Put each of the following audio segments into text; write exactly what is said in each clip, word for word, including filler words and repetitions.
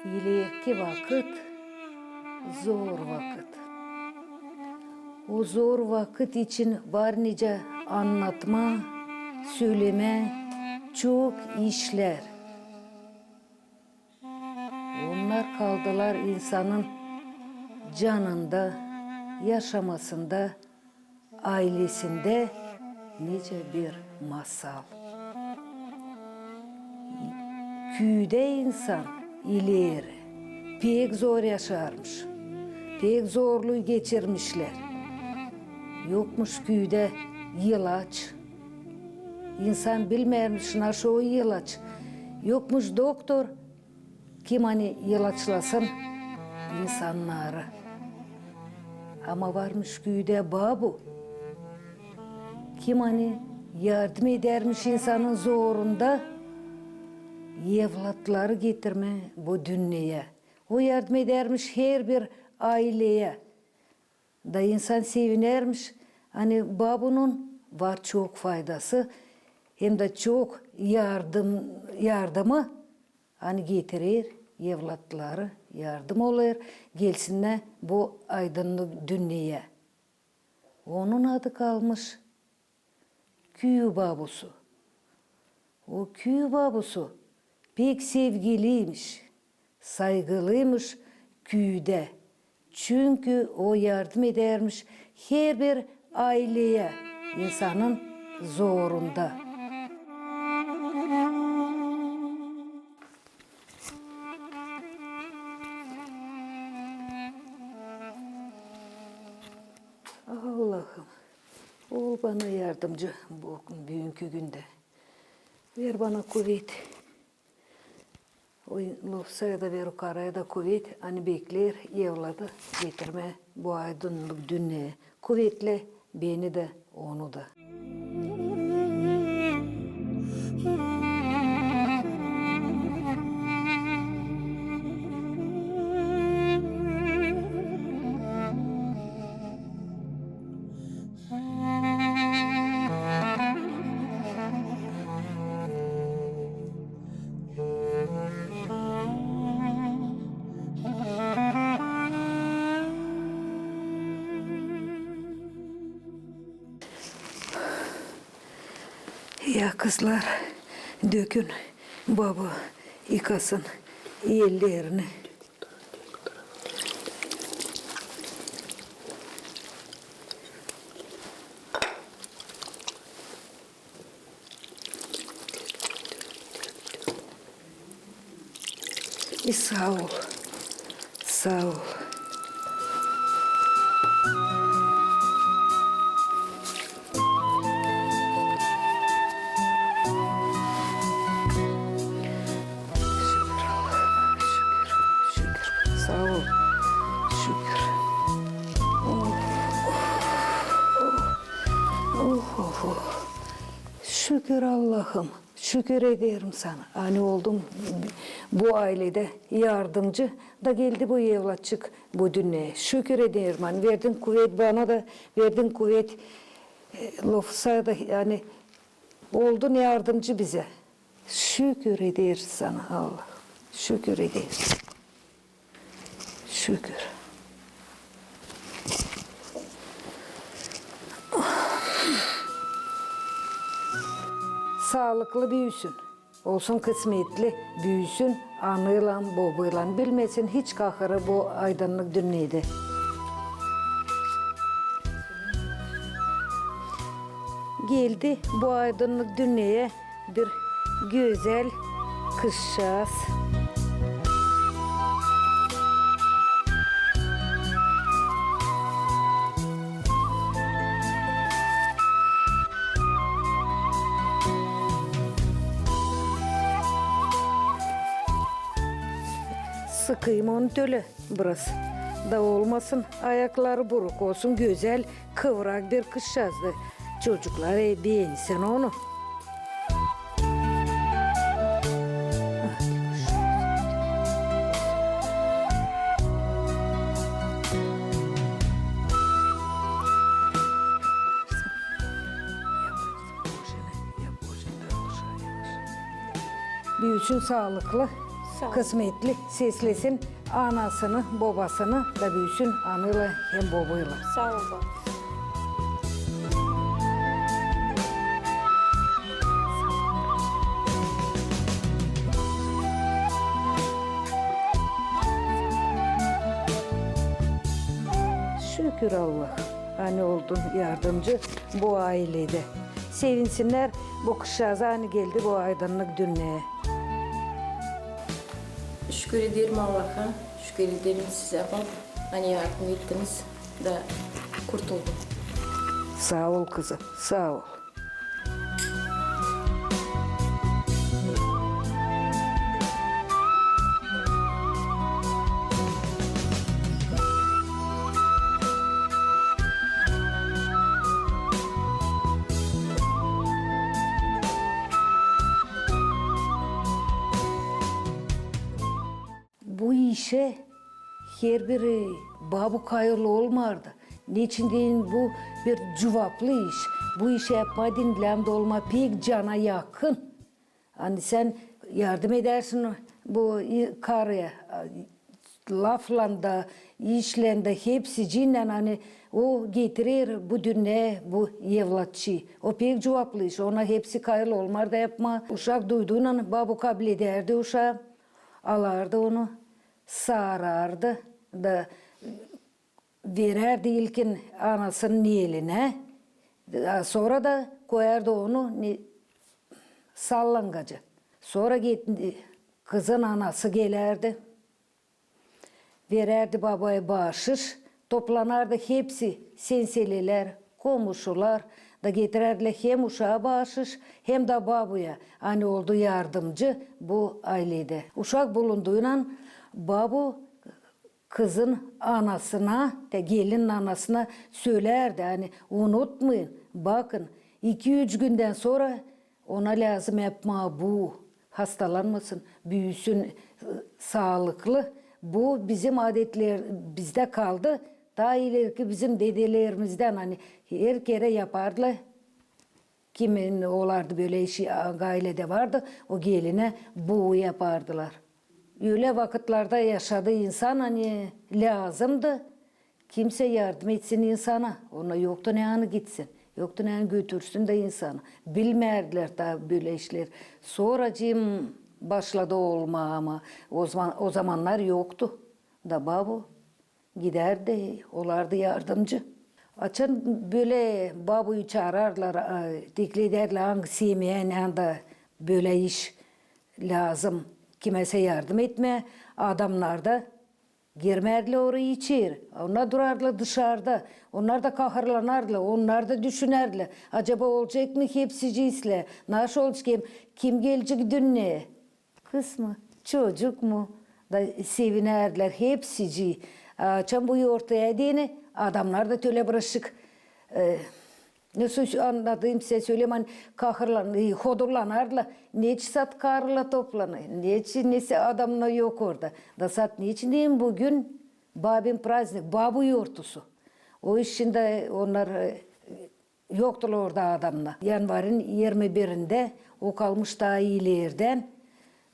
İlerki vakıt zor vakıt. O zor vakıt için var nicä annatmaa, sölemää çok işlär. Onnar kaldılar insanın canında, yaşamasında, aylesindä nicä bir masal. Küüdä insan ileri pek zor yaşarmış, pek zorluu geçirmişlär. Yokmuş küüdä ilaç. İnsan bilmärmiş, naşo ilaç. Yokmuş doktor, kim ani ilaçlasın insannarı. Ama varmış küüdä babu, kim ani yardım edärmiş insanın zorunda evlatları getirmää bu dünneyä. O yardım edärmiş herbir ayleyä. Da insan sevinärmiş, ani babunun var çok faydası, hem dä çok yardım, yardımı, ani getirer evlatları, yardım olêr, gelsinnär bu aydınnık dünneyä. Onun adı kalmış Küü babusu. O küü babusu pek sevgiliymiş, saygılıymış küüdä. Çünkü o yardım edärmiş herbir ayleyä insanın zorunda. Allahım, ol bana yardımcı bu büünkü gündä. Ver bana kuvet. O Lofsaya da ver, o karaya da kuvet, ani bekleer evladı getirmää bu aydınnık dünneyä. Kuvetlä beni dä, onu da. Ya, kızlar, dökün, baba yıkasın ellerini. E, saa ol. Saa ol. Şükür Allah'ım, şükür, şükür. Saa ol. Şükür. Oh, oh, oh. Oh, oh, oh. Şükür Allah'ım. Şükür ederim sana, ani oldum bu ayledä yardımcı da geldi bu evlatçık bu dünneyä. Şükür ederim, ani verdin kuvet bana da, verdin kuvet, e, Lofsaya da, ani oldun yardımcı bizä. Şükür ederiz sana, Allah. Şükür ederiz. Şükür. Saalıklı büüsün. Olsun kısmetli, büüsün anıylan, bobaylan, bilmesin hiç kahırı bu aydınnık dünnedä. Geldi bu aydınnık dünneyä bir gözäl kızçaaz. Sıkayım onu tölä biraz. Da olmasın ayakları buruk, olsun gözäl, kıvrak bir kızçaazdı. Çocuklar, e, beensin onu. Büüsün saalıklı. Sağ ol. Kısmetli seslesin anasını, bobasını da büüsün anıylan hem bobaylan. Sağ ol, baba. Şükür Allah, ani oldun yardımcı bu ayledä. Sevinsinnär bu kızçaazı, ani geldi bu aydınnık dünneyä. Şükür ederim Allaha, şükür ederim sizä, baba, ani yardım ettiniz da kurtuldum. Saa ol, kızım, saa ol. Bu işä herbiri babu kayıl olmardı. Neçin deyni, bu bir cuvaplı iş. Bu işi yapmaa deyni lääzım olmaa pek cana yakın. Ani sän yardım edärsin bu i-, karıya, laflan da, işlän dä, hepsicinnän, ani o getirer bu dünneyä bu evlatçıı. O pek cuvaplı iş, ona hepsi kayıl olmar da yapmaa. Uşak duyduynan babu kabledärdi uşaa, alardı onu, saarardı da verärdi ilkin anasının elinä, a, sora da koyardı onu ne, sallangaca. Sora get-, kızın anası gelärdi, verärdi babaya baaşış, toplanardı hepsi senselilär, komuşular da getirärdilär hem uşaa baaşış, hem dä babuya, ani oldu yardımcı bu ayledä. Uşak bulunduynan babu kızın anasına, te gelinin anasına sölärdi, ani unutmayın, bakın, iki-üç gündän sora ona lääzım yapmaa bu, hastalanmasın, büüsün, e, saalıklı. Bu bizim adetler bizdä kaldı, taa ileriki bizim dedelerimizdän, ani her kerä yapardılar. Kimin olardı bölä işi, a, ailedä vardı, o gelinä bu yapardılar. Ölä vakıtlarda yaşadı insan, ani lääzımdı kimsä yardım etsin insana. Ona yoktu ne ani gitsin, yoktu ne ani götürsün dä insanı. Bilmärdilär taa bölä işleri. Soracıım başladı olmaa, ama o zaman, o zamannar yoktu. Da babu gidärdi, olardı yardımcı. Açan bölä babuyu çaarardılar, a, tekledärlär, angı semyayın anda bölä iş lääzım, kimäsä yardım etmää, adamnar da girmärdilär oraya içeri. Onnar durardılar dışarda. Onnar da kahırlanardılar, onnar da düşünärdilär, acaba olacek mı hepsicii islää, naşı olacek hem, kim gelecek dünneyä? Kız mı, çocuk mu? Da sevinärdilär hepsicii. Açan bu yortuya deyni, adamnar da tölä bıraşık, e, nasıl annadayım sizä söleyim, ani kahırlan-, e, hodurlanardılar. Neçin sat karılar toplanêr, neçin nesä adamnar yok orada. Da sat neçin deyni, büün babin praznik, babu yortusu. O için dä onnar, e, yoktular orada adamnar. Yanvarın irmi birindä, o kalmış taa ilerdän,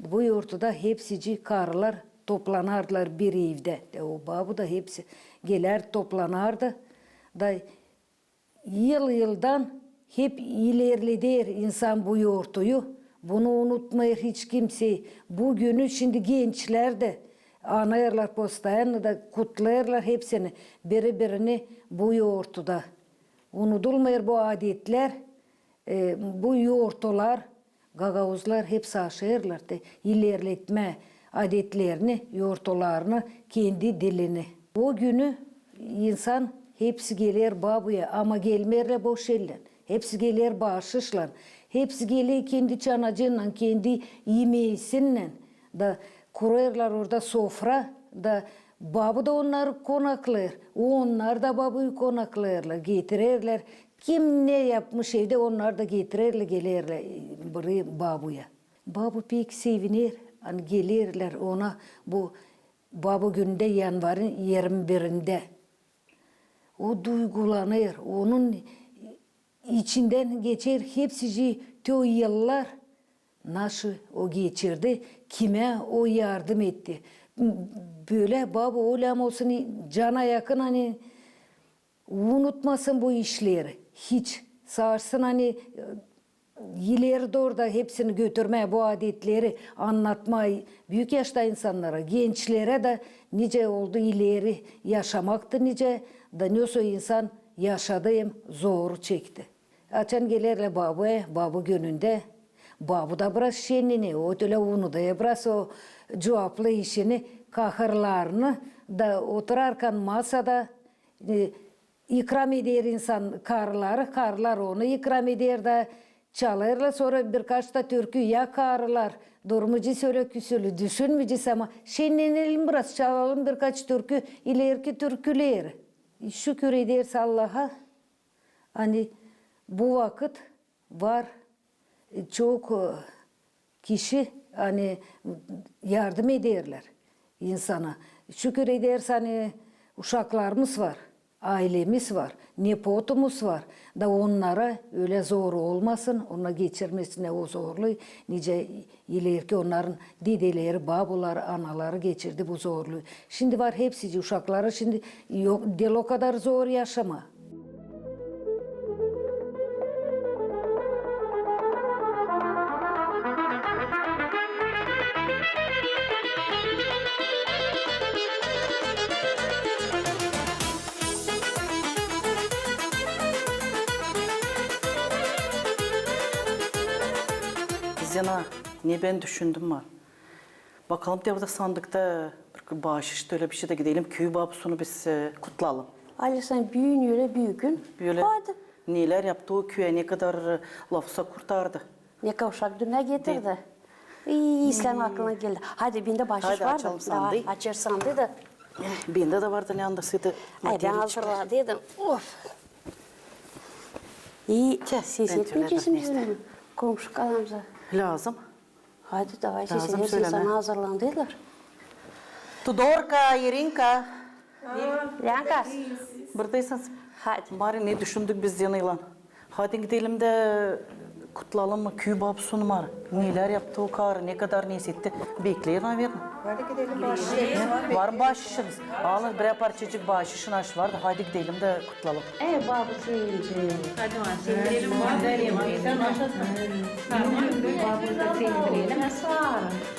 bu yortuda hepsicii karılar toplanardılar bir evdä. E, o babu da hepsi geler toplanardı. Da yıl-yıldan hep ilerleder insan bu yortuyu. Bunu unutmêêr hiç kimsey. Bu günü şindi gençlär dä anêêrlar, postoyanno da kutlêêrlar hepsini, biri-birini bu yortuda. Unudulmêêr bu adetlär, e, bu yortular. Gagauzlar hep savaşêrlar te ilerletmää adetlerini, yortularını, kendi dilini. O günü insan hepsi geler babuya, ama gelmeerlär boş ellän. Hepsi geler baaşışlan. Hepsi geler kendi çanacıınnan, kendi imeesinnän. Da kurêrlar orada sofra, da babu da onnarı konaklêêr, onnar da babuyu konaklêêrlar, getirerlär. Kim ne yapmış evdä, onnarı da getirerlär, gelerlär, e, burayı babuya. Babu pek seviner, ani gelerlär ona bu babu günündä, yanvarın irmi birindä. O duygulanêr, onun içindän geçer hepsicii te o yıllar, Naşı o geçirdi, kimä o yardım etti. Bölä baba, o lääzım olsun cana yakın, ani unutmasın bu işleri hiç. Savaşsın, ani ileri dooru da hepsini götürmää, bu adetleri annatmaa büük yaşta insannara, gençlerä da, nicä oldu ileri yaşamaktı, nicä da ne soy insan yaşadı hem zor çekti. Açan gelerlär baba, baba günündä, baba da biraz şennener, o ölä unuder biraz o cuvaplı işini, kahırlarını da oturarkan masada, e, ikram eder insan karıları, karılar onu ikram eder da çalêrlar sora birkaç da türkü, ya karılar durmaycez ölä küsülü, düşünmeycez, ama şennenelim biraz, çalalım birkaç türkü, ilerki türküleri. Şükür ederiz Allaha, ani bu vakıt var, e, çok, e, kişi, ani yardım ederlär insana. Şükür ederiz, ani uşaklarımız var, aylemiz var, nepotumuz var. Da onnara ölä zor olmasın, onnar geçirmesinnär o zorluu, nicä ilerki onnarın dedeleri, babaları, anaları geçirdi bu zorluu. Şindi var hepsicii uşakları, şindi yok, diil o kadar zor yaşamaa. Zina, ne bän düşündüm var. Bakalım, te burada sandıkta bir baaşış da ölä bir şey dä gidelim, köy babusunu biz, e, kutlayalım. Alisa, büün ölä büük gün. Ölä. Hadi. Nelär yaptı o küüyä, ne kadar, e, lafsa kurtardı. Ne kadar uşak dünnä getirdi. İi, islän aklına geldi. Hadi, bendä baaşış vardı. Hadi, açalım sandıı. Davay, açêr sandıı da. Bendä dä vardı, ne andasıydı. Ay, bän hazırladıydım. Of. İi, ses etmeycez mi bizim komşu kalanımıza? Lääzım. Hadi, davay, sesleneriz, sana hazırlandılar. Tudorka, Irinka. Länka. Buradaysınız. Hadi. Mari, ne düşündük biz zenin ilan. Hadi gidelim dä kutlayalım mı köy babusunu, mari. Nelär yaptı o karı, ne kadar ne etti. Bekleer, naverno. Hadi gidelim, baaşış. Var mı baaşışınız? Alın birär parçacık baaşışın, aş vardı. Hadi gidelim dä kutlayalım. E, babu sevinci. Hadi, var, sevindirelim babu. Sevindirelim. Tamam. Babu da sevindirelim.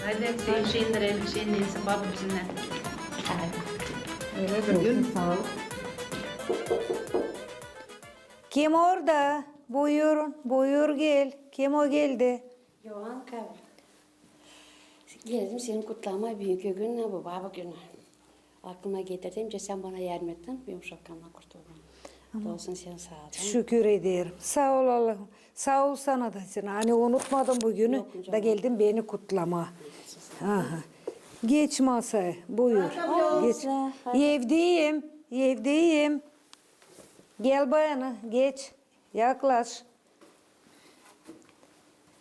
Hadi, sevindirelim, sevindirelim babu bizimnän. Hadi. Ölä bir gün. Sağ ol. Kim orada? Buyurun, buyur gel. Kim o geldi? Yovanka. Geldim seni kutlamaa büünkü günnän, bu baba günü. Aklıma getirdim, sän bana yardım ettin, benim uşaklarımdan kurtuldum. Ama olsun, sän saaydın. Şükür ederim. Saa ol Allahım. Saa ol sana da, sän ani unutmadın bu günü da geldin beni kutlamaa. Aha. Geç masaya, buyur. Geç. Evdeyim, evdeyim. Gel, bayanı, geç. Yaklaş.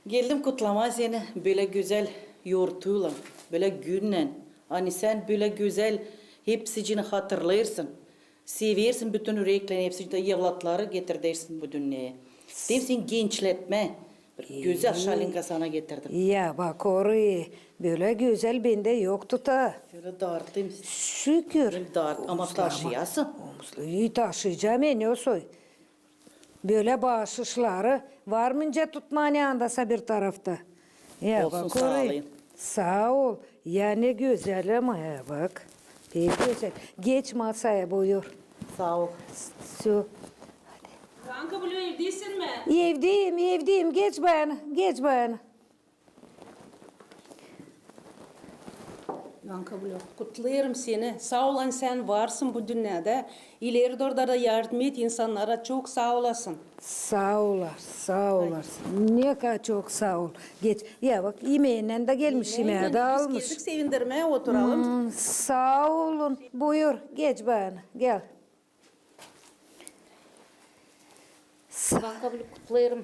Geldim kutlamaa seni bölä gözäl yortuylan, bölä günnän. Ani sän bölä gözäl hepsicini hatırlêêrsın, seversin bütün üreklän hepsicini, evlatları getirersin bu dünneyä. Hem seni gençletmää. Bir gözäl şalinka sana getirdim. Ya, bak, orayı bölä gözäl bendä yoktu ta. Bölä dartayım. Şükür. Hem dart, ama taşıyasın. Omuzlama. İi, taşıyacam, e, ne soy. Bölä baaşışları var mı nicä tutmaa, ani andasa bir tarafta. Ya, olsun, bak, saa olun. Saa ol. Ya ne gözäl ama, ya, bak. Pek gözäl. Geç masaya, buyur. Saa ol. Sö- Ivanka, evdeysin mi? Evdeyim, evdeyim. Geç, bayanı, geç, bayanı. Ivanka, kutlêêrım seni. Saa ol, ani sän varsın bu dünnedä. İleri dooru da yardım et insannara. Çok saa olasın. Saa olasın, saa olasın. Ne kadar çok saa ol. Geç. Ya bak, imeennän dä gelmiş, imeeni dä almış. Biz geldik sevindirmää, oturalım. Hmm, saa olun. Buyur, geç, bayanı, gel. Ivanka, kutlêêrım.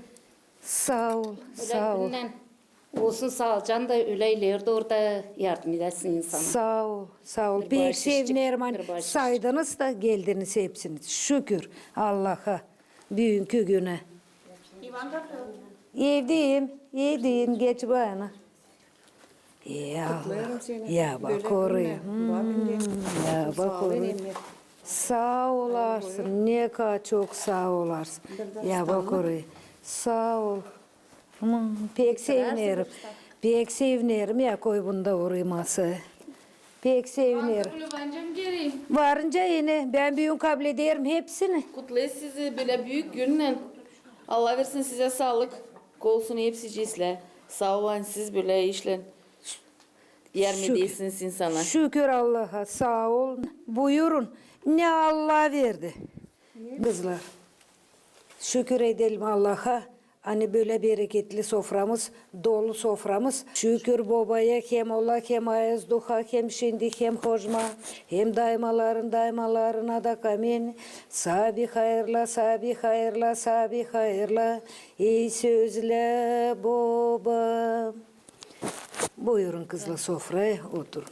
Saa ol, saa ol. Olsun saalıcan da, ölä ileri dooru da yardım edäsin insana. Saa ol, saa ol. Pek sevinerim, ani saydınız da geldiniz hepsiniz. Şükür Allaha, büünkü günä. Ivanka, Evdeyim, evdeyim, geç bana. Ya, kutlarım seni. Ya bak oraya. Hmm, ya bak oraya. Saa olarsın, ne kadar çok saa olarsın. Ya bak oraya. Saa ol. Aman, pek sevinerim. Pek sevinerim ya koy bunda oraya masaya. Pek sevinerim. Varınca yine bän büün kabul ederim hepsini. Kutlarım sizi bölä büük günnän. Allah versin sizä saalık. Kolsun hepsi islää. Saa olun siz bölä işlän. Yardım edersiniz insana. Şükür Allaha, saa olun. Buyurun. Ne Allah verdi. Kızlar. Şükür edelim Allaha. Ani bölä bereketli soframız, dolu soframız. Şükür Bobaya, hem Ola, hem Ayaz Duha, hem şindi, hem Hojma, hem daymaların daymalarına da kamin. Saa bir hayırla, saa bir hayırla, saa bir hayırla. İi sözlä, Boba. Buyurun kızlar, sofraya oturun.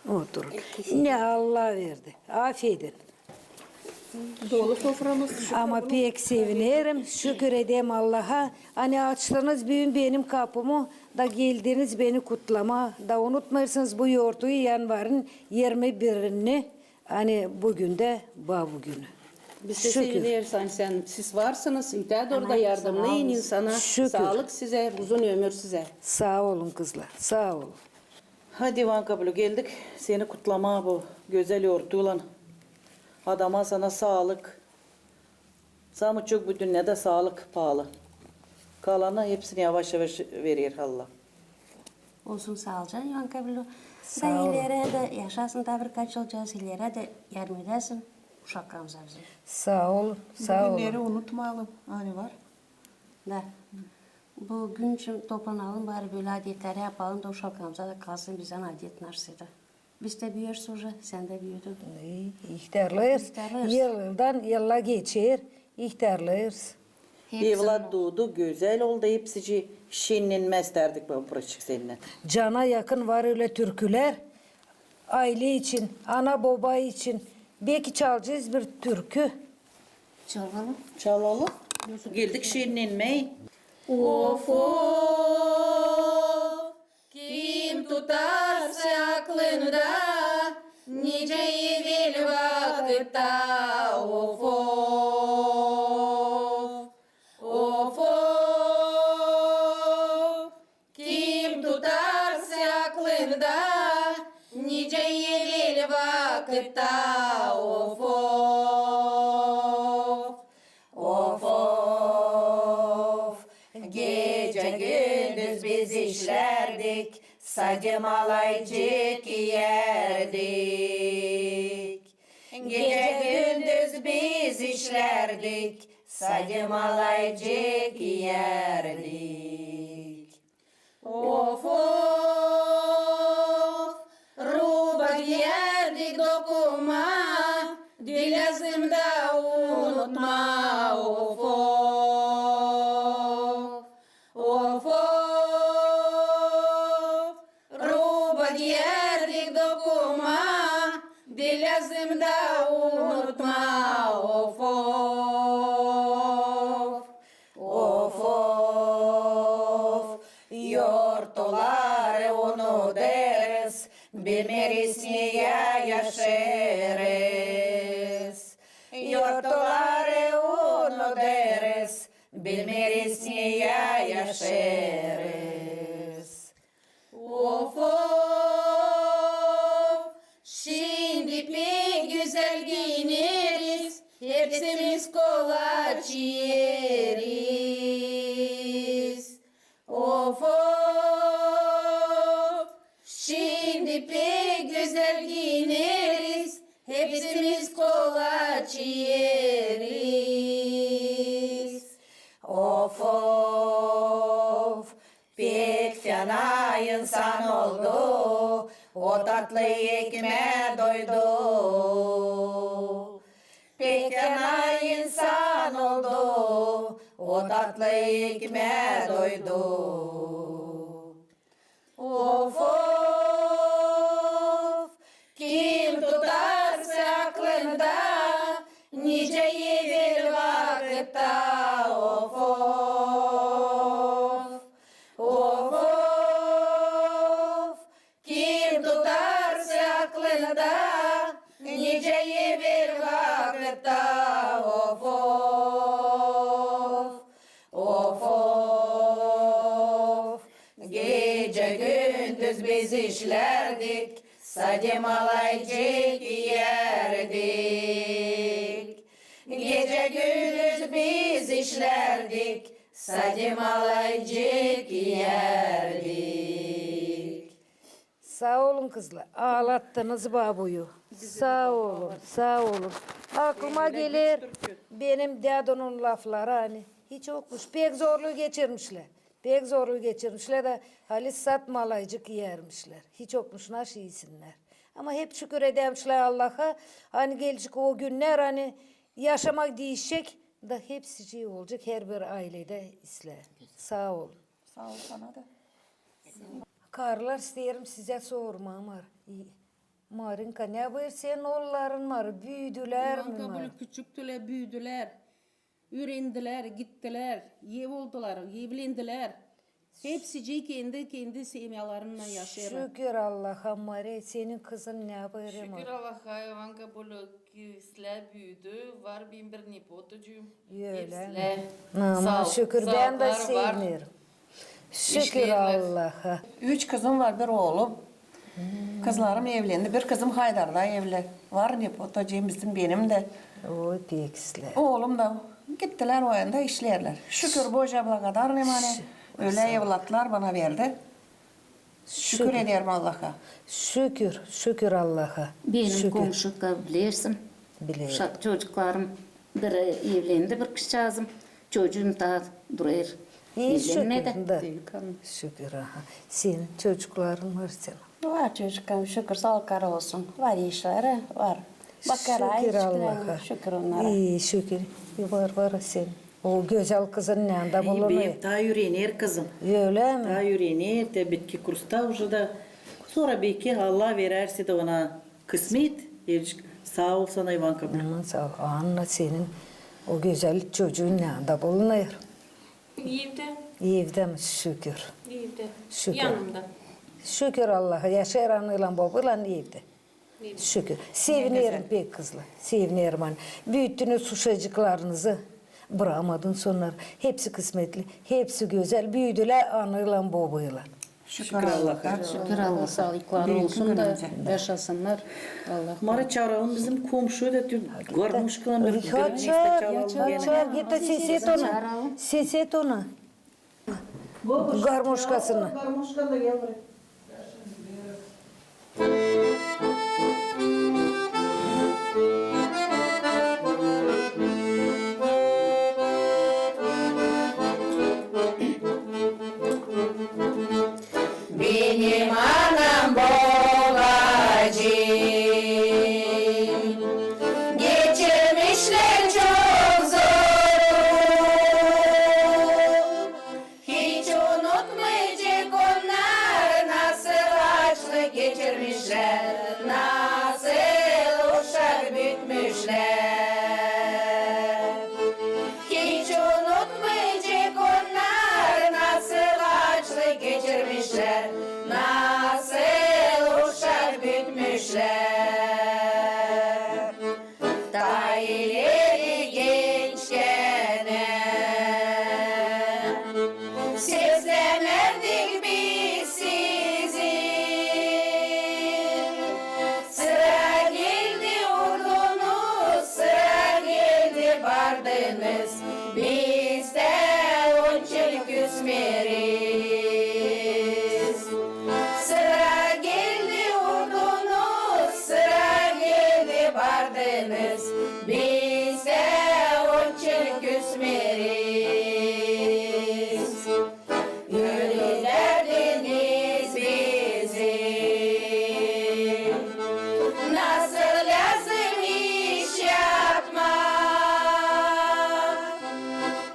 Oturun. Ne Allah verdi. Afedin. Dolu soframız. Ama pek sevinerim, şükür ederim Allaha. Ani açtınız büün benim kapımı da geldiniz beni kutlama. Da unutmêêrsınız bu yortuyu, yanvarın irmi birini. Ani büün dä baba günü. Biz dä sevineriz, ani sän, siz varsınız, ötää dooru da yardımlayın insana. Saalık sizä, uzun ömür sizä. Saa olun kızlar, saa olun. Hadi, İvan Kablü, geldik seni kutlamaa bu gözäl yortuylan. Adama, sana saalık. Saamı çok bu dünnedä saalık paalı. Kalanı hepsini yavaş-yavaş verer Allah. Olsun, saalıcaan, İvan Kablü. Da ilerä dä yaşasın, da birkaç yılcaa ilerä dä yardım edäsin uşaklarımıza bizim. Saa olun, saa olun. Bu günneri unutmayalım, ani var. Da. Bu gün için toplanalım, bari bölä adetleri yapalım da uşaklarımıza da kalsın bizdän adet narsıydı. Biz dä büüyeriz uje, sän dä büüdün. İhtärlêêrız. Yıldan yıla geçer, ihtärlêêrız. Evlat duudu, gözäl oldu hepsicii, şindi ne istärdik bu buraçık sennän. Cana yakın var ölä türkülär. Aylä için, ana-boba için. Beki çalacez bir türkü. Çalalım. Çalalım. Geldik şenlenmää. Of, of, kim tutar aklında nicä evel vakıtta, of, of. Of, of, kim tutar aklında nicä evel vakıtta, of, of. Of, of, gecä-gündüz biz işlärdik, sade malaycık iyärdik. Gecä-gündüz biz işlärdik, sade malaycık iyärdik. Of, of, ruba giyärdik dokuma, diil lääzım da unutmaa, of, of. Of, of, ruba giyärdik dokuma, diil lääzım da unutmaa, of, of. Of, of, yortuları unudêrız, bilmeeriz, neyä yaşêêrız. Yortuları unudêrız, bilmeeriz, neyä yaşêêrız. Of, of, şindi pek gözäl giyineriz, hepsimiz kolaç iyeriz. Of, of, şindi pek gözäl giyineriz, hepsimiz kolaç iyeriz. Of, of, pek fena insan oldu, o tatlı ekmää doydu. Pek fena insan oldu, o tatlı ekmää doydu. Of, of, kim tutar aklında nicä evel vakıtta, of, of. Da nicä evel vakıtta, of, of, of, of. Gecä-gündüz biz işlärdik, sade malaycık iyärdik. Gecä-gündüz biz işlärdik, sade malaycık iyärdik. Saa olun, kızlar. Aalattınız babuyu. Saa olun, saa olun. Aklıma geler benim dädunun lafları, ani hiç okmuş, pek zorluu geçirmişlär. Pek zorluu geçirmişlär da halis sade malaycık iyärmişlär. Hiç okmuş, naşey iyisinnär. Ama hep şükür edärmişlär Allaha, ani gelecek o günnär, ani yaşamak diişecek da hepsicii olacek herbir ayledä islää. Saa olun. Saa ol sana da. Karılar, isteerim sizä sormaa, Mar-, i-, Marinka, ne bıyır senin oolların, Mar-, büüdülär mi, Mar-? Küçüktülär, büüdülär, üürendilär, gittilär, ev oldular, evlendilär. Hepsicii kendi, kendi semyalarınnan yaşêêrlar. Şükür Allaha, Mari, senin kızın ne bıyır, Mar-? Şükür Allaha, Ivanka, bölä islää büüdü, var benim bir nepotucuum. Ölä. Hepsi islää. Aman şükür, bän dä sevinerim. Şükür Allaha. Üç kızım var, bir oolum. Kızlarım evlendi, bir kızım Haydarda evli. Var nepotucuum bizim, benim dä. Oy, pek islää. Oolum da gittilär, o yanda işleerlär. Şükür, Božja blagodarnıy, ani ölä evlatlar bana verdi. Şükür ederim Allaha. Şükür, şükür Allaha. Benim komşu, bilersin. Bilerim. Çocuklarım biri evlendi, bir kızçaazım. Çocuum taa durêr. Şükür, aha. Senin çocukların var senin? Var çocuklarım, şükür, saalıkları olsun. Var işleri, var. Bakêrlar, şükür Allaha. Şükür onnara. İi, şükür. Var, var senin. O gözäl kızın nända bulunêr? Benim taa üürener kızım. Ölä mi? Taa üürener, te bitki kursta uje da. Sora beki Allah verärsä dä ona kısmet. Saa ol sana, Ivanka. Aman saa ol. Anna, senin o gözäl çocuun nända bulunêr? Evdä. Evdä mi? Şükür. Evdä. Şükür. Yanımda. Şükür Allaha, yaşêêr anaylan bobaylan evdä. Şükür. Sevinerim pek, kızlar. Sevinerim, ani büüttünüz uşacıklarınızı. Bırakmadınız onnarı. Hepsi kısmetli, hepsi gözäl. Büüdülär anaylan bobaylan. Şükür Allaha. Şükür Allaha. Saalıkları olsun da yaşasınnar. Allah. Mari, çaaralım bizim komşuyu da, tüm garmuşkalan bir, bir çaaralım. Çaar, git da ses et ona. Ses et ona. Garmuşkasını. Garmuşkanı da gel buraya. Benim anam, bobacıım geçirmişlär çok zor. Hiç unutmaycek onnar, nasıl açlık geçirmişlär, nasıl uşak büütmüşlär. Hiç unutmaycek onnar, nasıl açlık geçirmişlär, nasıl uşak büütmüşlär. Ta ileri gençkenä seslämärdik biz sizi. Sıra geldi urdunuz, sıra geldi bardınız, biz dä onçun küsmeeriz. Sıra geldi urdunuz, sıra geldi bardınız, biz dä onçun küsmeeriz. Ölüdärdiniz bizi, nasıl lääzım iş yapmaa.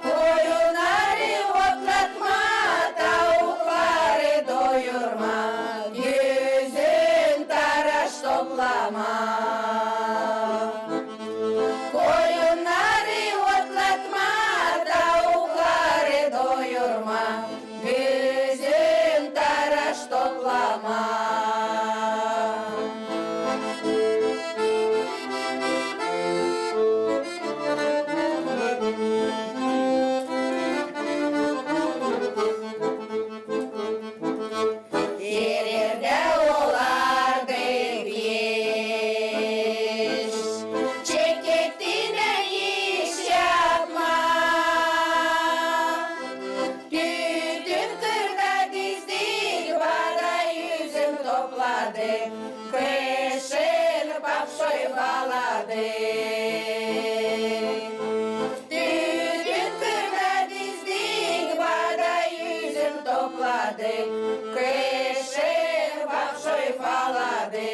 Koyunnarı otlatmaa, tavukları doyurmaa, gözün taraş toplamaa. Koyunnarı otlatmaa, tavukları doyurmaa, gözün taraş toplamaa. Tüdük kırda dizdik, baada üzüm topladık, keşer, bakşoy faladık.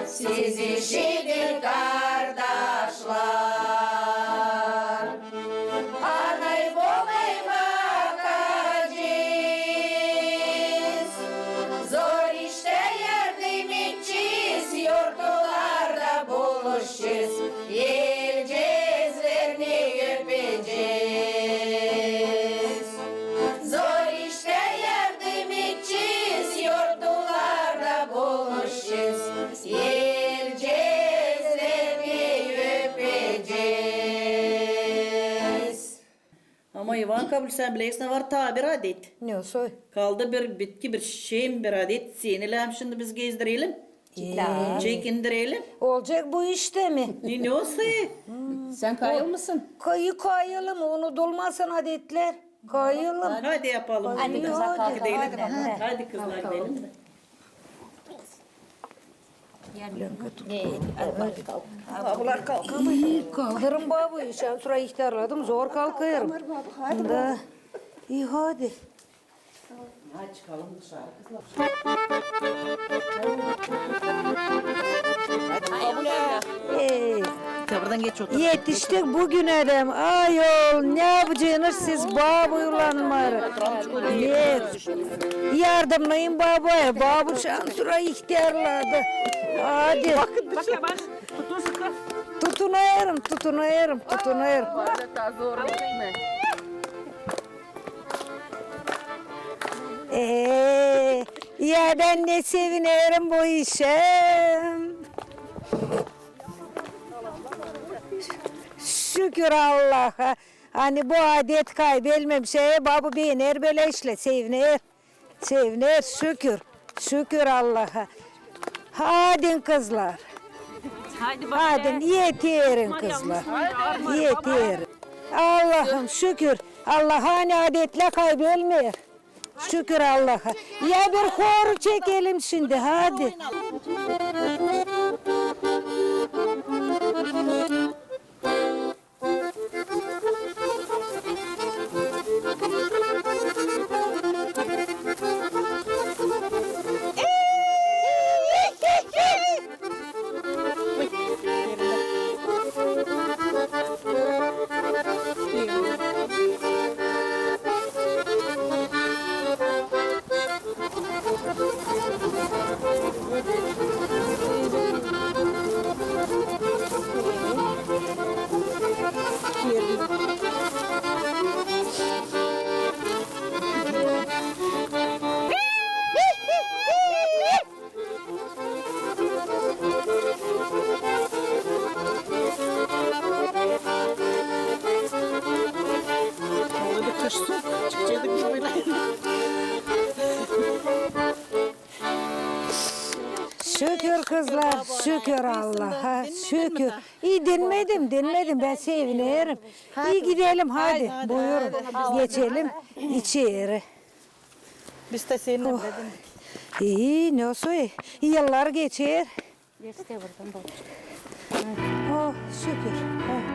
Siz işidin, kardaşlar, anay-bobay bakacez. Zor iştä yardım edecez, yortularda buluşacez, elceklärni öpecez. Zor iştä yardım edecez, yortularda buluşacez, elceklärni öpecez. Ama, İvanka, bu sän bilersin, var taa bir adet. Ne o soy? Kaldı bir bitki, bir şen bir adet. Seni lääm şindi biz gezdirelim. Çekilä. Çekindirelim. Olacek bu iştä mi? Ne, ne o soy? Sän kayılmısın? Kayı, kayılım, unudulmasın adetlär. Kayılım. Hadi yapalım. Hadi, hadi, hadi. Hadi kızlar, gidelim de. Lenka tut. Babular kalkamêêr. İi, kaldırın babuyu, şan sura ihtärladım, zor kalkêrım. Da. İi, hadi. Hadi çıkalım dışarı, kızlar. Hadi, babular. Ee, Sen buradan geç otur. Etiştik büün, adam. Ayol, ne yapacanız siz babuylan var? Yardımlayın babaya. Babu şan sura ihtärladı. Hadi. Bakın, bakın. Tutunêrım, tutunêrım, tutunêrım. Ee, ya bän ne sevinerim bu işä. Şükür Allaha. Ani bu adet kaybelmemiş. E, babu beener bölä işlär, sevineer. Sevineer, şükür. Şükür Allaha. Hadin, kızlar. Hadi baba. Hadin, eterim, kızlar. Eterim. Allahım, şükür. Allaha, ani adetlär kaybelmeer. Şükür Allaha. Ya bir horu çekelim şindi, hadi. Şükür, kızlar, şükür Allaha, şükür. İi, dinmedim, dinmedim, bän sevinerim. İi, gidelim, hadi, buyurun, geçelim içeri. Biz dä seninä dedim. İi, ne o soy, yıllar geçer. Geçti buradan bak. Oh, şükür. Oh.